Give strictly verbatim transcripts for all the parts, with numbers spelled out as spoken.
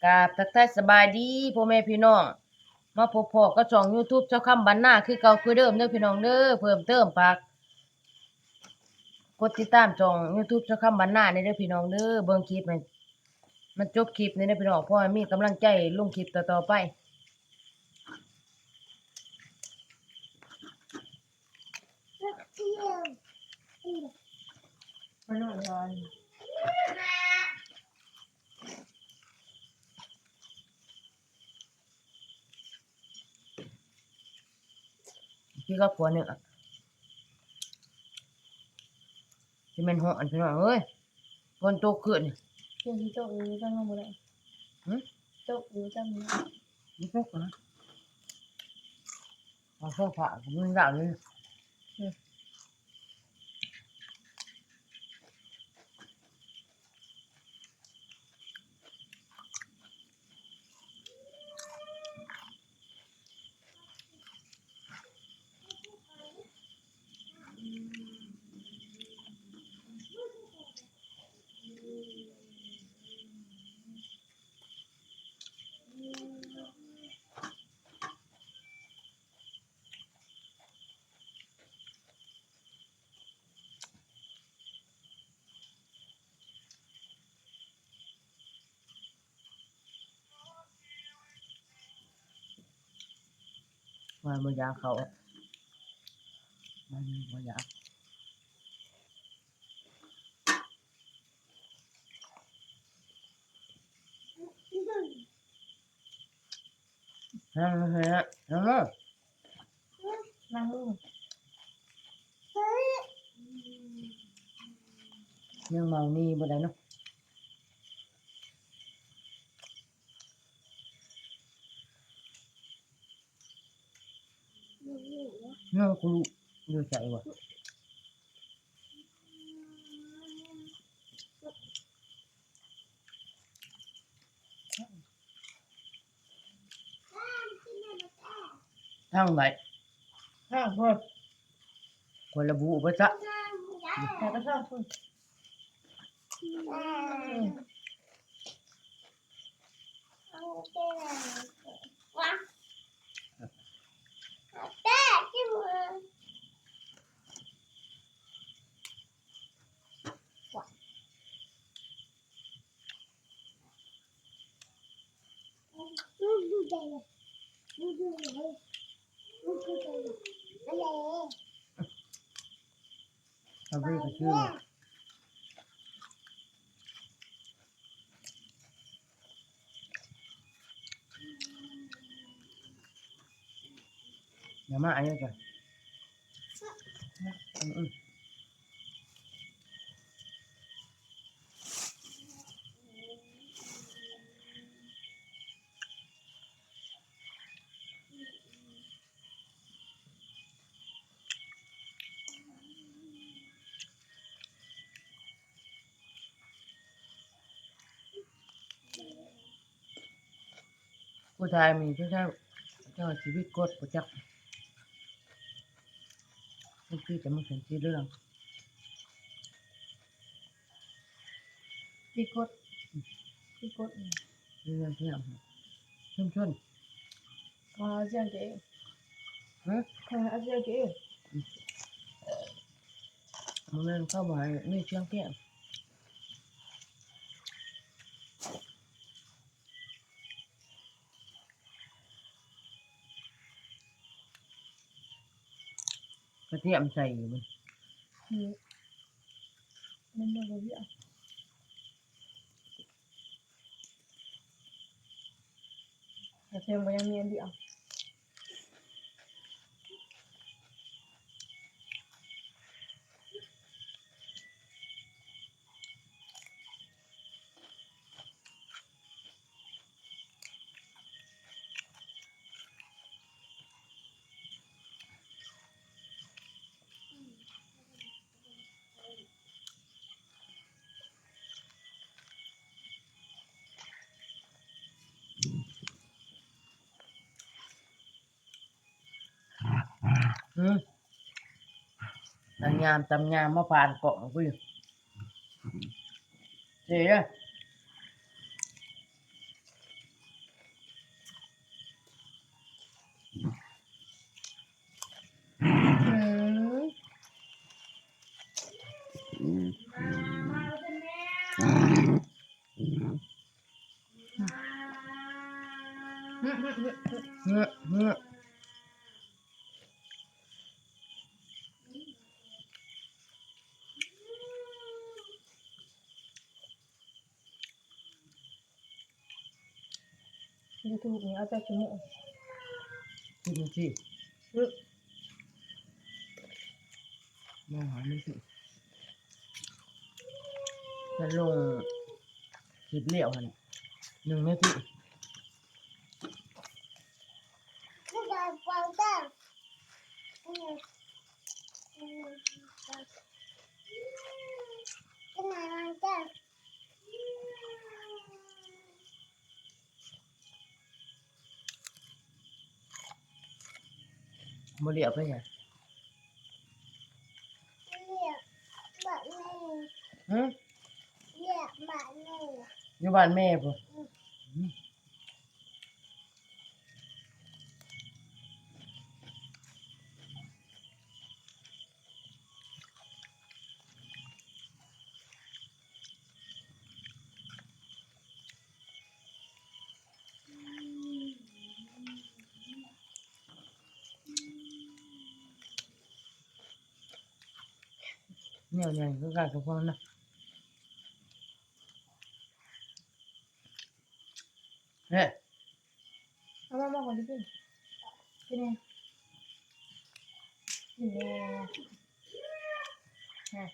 กราบทักทายสบายดีพ่อแม่พี่น้อง มาพบพ้อกับช่องยูทูบเจ้าคำบ้านนาคือเก่าคือเดิมเด้อพี่น้องเด้อ เพิ่มเติมฝากกดติดตามช่องยูทูบเจ้าคำบ้านนาแหน่เด้อพี่น้องเด้อ เบิ่งคลิปให้มันจบคลิปแหน่เด้อพี่น้อง เพราะให้มีกำลังใจลงคลิปต่อๆไป ไปนอนก่อน พี่ก็ผัวหนึ่งอ่ะ ที่มันฮ้อนพี่น้องเอ้ย ฝนตกขึ้น เพิ่นสิตกอยู่จังบ่ได้ หึ ตกอยู่จังบ่ได้ มันตกนะ เอาเสื้อผ้าก็มันยากเลย อืม ว่าบ่อยากเขา มันบ่อยาก นั่งเถอะ นั่งเถอะ นั่งลง ยังเมานี่บ่ได้เนาะ นั่งกูอยู่ใจวะ ทางไหน ทางเพิ่น คนละบูไปซะ แต่ก็ชอบเพิ่น อืม เอาไปก็คือ อย่ามาอันนี้จ้ะ อืมอืม ผู้ชายมีเจ้า เจ้าชีวิตกดประจักษ์ มันคือจะมาถึงที่เรื่อง ที่กด ที่กด เรื่องเที่ยงชุมชน อ๋อ เสียงเก๋ ฮะ ค่ะ เอาเสียงเก๋ มันเข้ามาไม่เสียงเก๋ กระเทียมใส่อยู่มัน อืม มันบ่ได้เยอะ กระเทียมก็ยังมีอันเดียว อืม ตำยาม ตำยาม มาผ่านกล่องกูอยู่ เสีย เฮ้อเฮ้อ YouTube นี่เอาแต่ขี้มูก กินสิ อือ มองหาไม่สิ จะลงคลิปเลี้ยวหั่น หนึ่งนาที บ่เรียกไปไง เรียกบ้านแม่ หือ เรียกบ้านแม่ อยู่บ้านแม่พุ้น อืม อืม เนี่ย เนี่ย คือการสมพงษ์นะ เฮ้ย เอามา มาก่อนดิพี่ กินเอง กินเอง ฮะ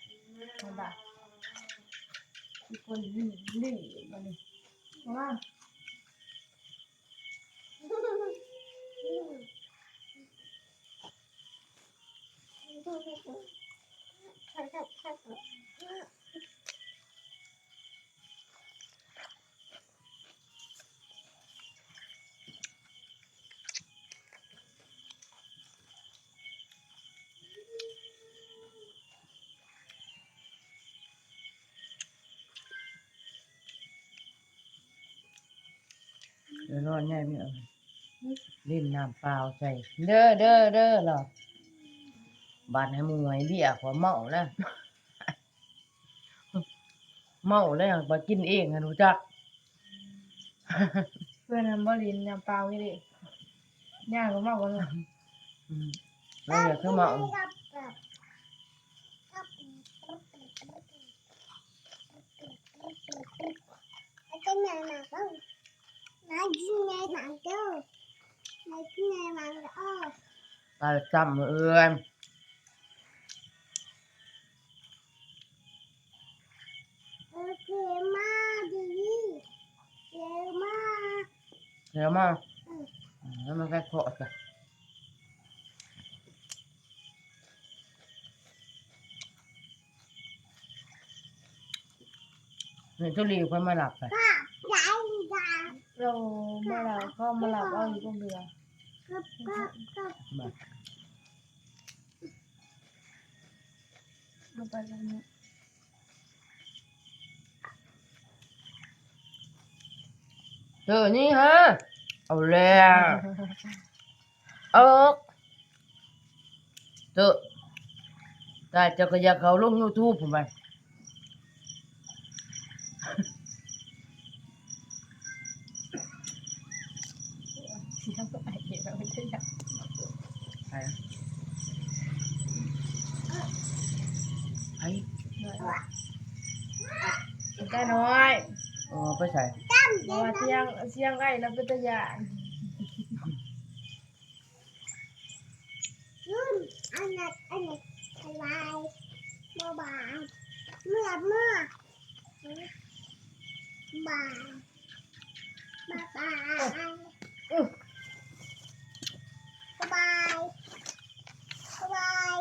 มันบาด อีกคนนี่ นี่ มันนี่ เอามา เดี๋ยวรอใหญ่ไม่เอา เล่นน้ำเปล่าใส่ เด้อ เด้อ เด้อ เหรอ บาดให้หมู่ให้เบียร์ ขอเมาแล้ว เมาแล้ว ไปกินเองอะ รู้จัก เพื่อนนั้นบ่เล่นน้ำเปล่านี่เด้ ย่าก็เมาบ่เนาะ อืม แล้วเดี๋ยวคือเมา ไปจำมื้ออื่น โอเค มาดี เดี๋ยวมา เดี๋ยวมา อืม อืม แล้วมันก็เคาะจ้ะ นี่ทุเรียนเพิ่นมาหลับไป ป้า ยาย ยาย เรามาหลับ เขามาหลับเอาอยู่คนเดียว ครับ ครับ ครับ มา เอาไปตรงนี้ เออ นี่ฮะ เอาแล้ว เออ เถอะ ตาย เจ้าก็อยากเข้าลง YouTube ผมไป เสียงไอ้เอ๋เราไม่ได้อยาก ใครอะ ใคร ได้น้อย อ๋อ ไปใส่ เพราะว่าเสียง เสียงไอ้เราเป็นตาย่าน อืม อันนั้น อันนี้ บาย บาย เมื่อ เมื่อ บาย บาย บาย อืม บาย บาย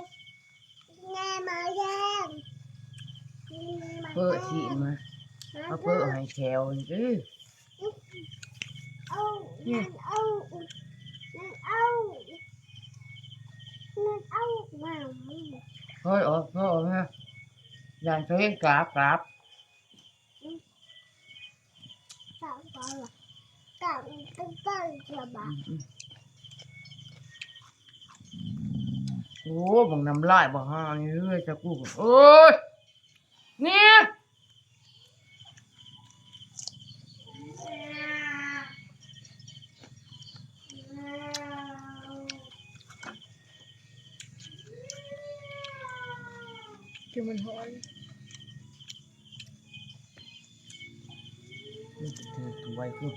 แม่มาแย่ง แม่มา เพิ่น แย่ง สิมา มา เอาเพิ่น เพิ่น ให้แถวนี่เด้อ เอา นี่ มันเอา มันเอา มันเอามา เฮ้ย ออก เฮ้ย ออกนะ ย่านตัวเองกราบ กราบ อืม กราบ กราบ กราบ กราบ กราบ อืม อืม โอ้ บักน้ำลาย บักห่านี่เอ้ย จะกู โอ้ย เนี่ย คือมันหอย นี่คือถ้วยคือ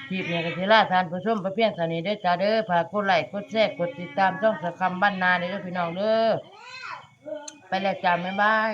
คลิปนี้ก็สิลาท่านผู้ชมไปเพียงเท่านี้เด้อจ้าเด้อ ฝากกดไลค์ กดแชร์ กดติดตามช่องสะคำบ้านนาเด้อพี่น้องเด้อ ไปแล้วจ้า บ๊ายบาย